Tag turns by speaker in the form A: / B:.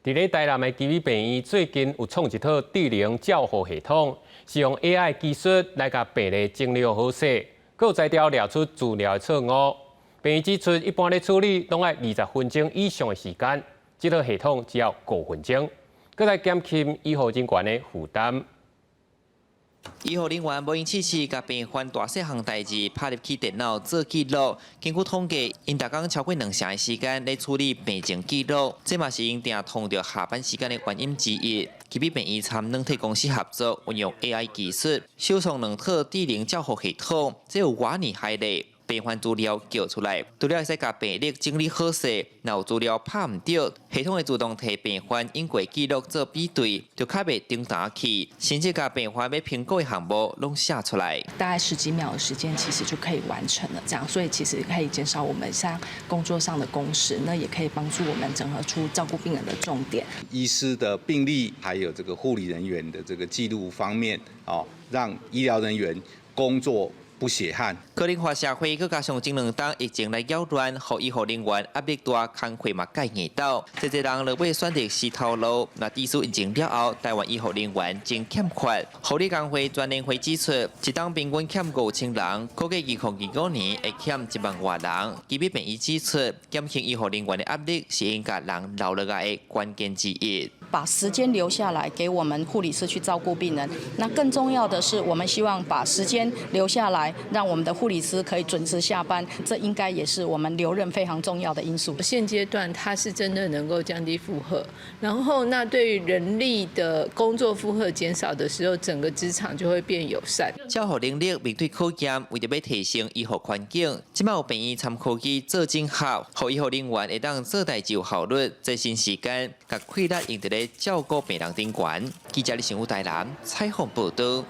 A: 佇咧台南的旗尾病院最近有創一套智能照護系統，是用 AI 技術來共病歷整理好勢，閣有才調掠出資料的錯誤。病院指出，一般咧處理攏愛20分鐘以上的時間，這套系統只要5分鐘，閣來減輕醫護人員的負擔。
B: 醫護人員無閒試試共病患大細項代誌拍入去電腦做記錄。根據統計，𪜶逐工超過兩成的時間咧處理病症記錄，這嘛是𪜶定通著下班時間的原因之一。旗尾病院參軟體公司合作，運用 AI 技術，首創兩套智能照護系統，這有偌爾害咧。病患資料叫出來，除了會使共病歷整理好勢，若有資料拍毋著，系統會自動提病患用過記錄做比對，就較袂重疊去，甚至共病患欲評估的項目攏寫出來。
C: 大概十幾秒的時間，其實就可以完成了。這樣，所以其實可以減少我們像工作上的工時，那也可以幫助我們整合出照顧病人的重點。
D: 醫師的病歷，還有這個護理人員的這個記錄方面，哦，讓醫療人員工作不血汗。
B: 高齡化社會，閣加上前兩冬疫情來擾亂，予醫護人員壓力大，工課嘛蓋硬鬥。濟濟人落尾選擇死頭路。若醫師疫情了後，台灣醫護人員真欠缺。護理工會全聯會指出，一冬平均欠5000人，估計2025年會欠1萬外人。旗尾病院指出，減輕醫護人員的壓力，是𪜶共人留落來的關鍵之一。
E: 把時間留下來給我們護理師去照顧病人。那更重要的是，我們希望把時間留下來，讓我們的護理師可以準時下班。這應該也是我們留任非常重要的因素。
F: 現階段它是真的能夠降低負荷，然後那對於人力的工作負荷減少的時候，整個職場就會變友善。
B: 照護能力面對考驗，為著欲提升醫護環境，這擺有病院參科技做整合，予醫護人員會當做代誌有效率，節省時間，共氣力用佇咧照顧病人頂懸。記者李成武台南採訪報道。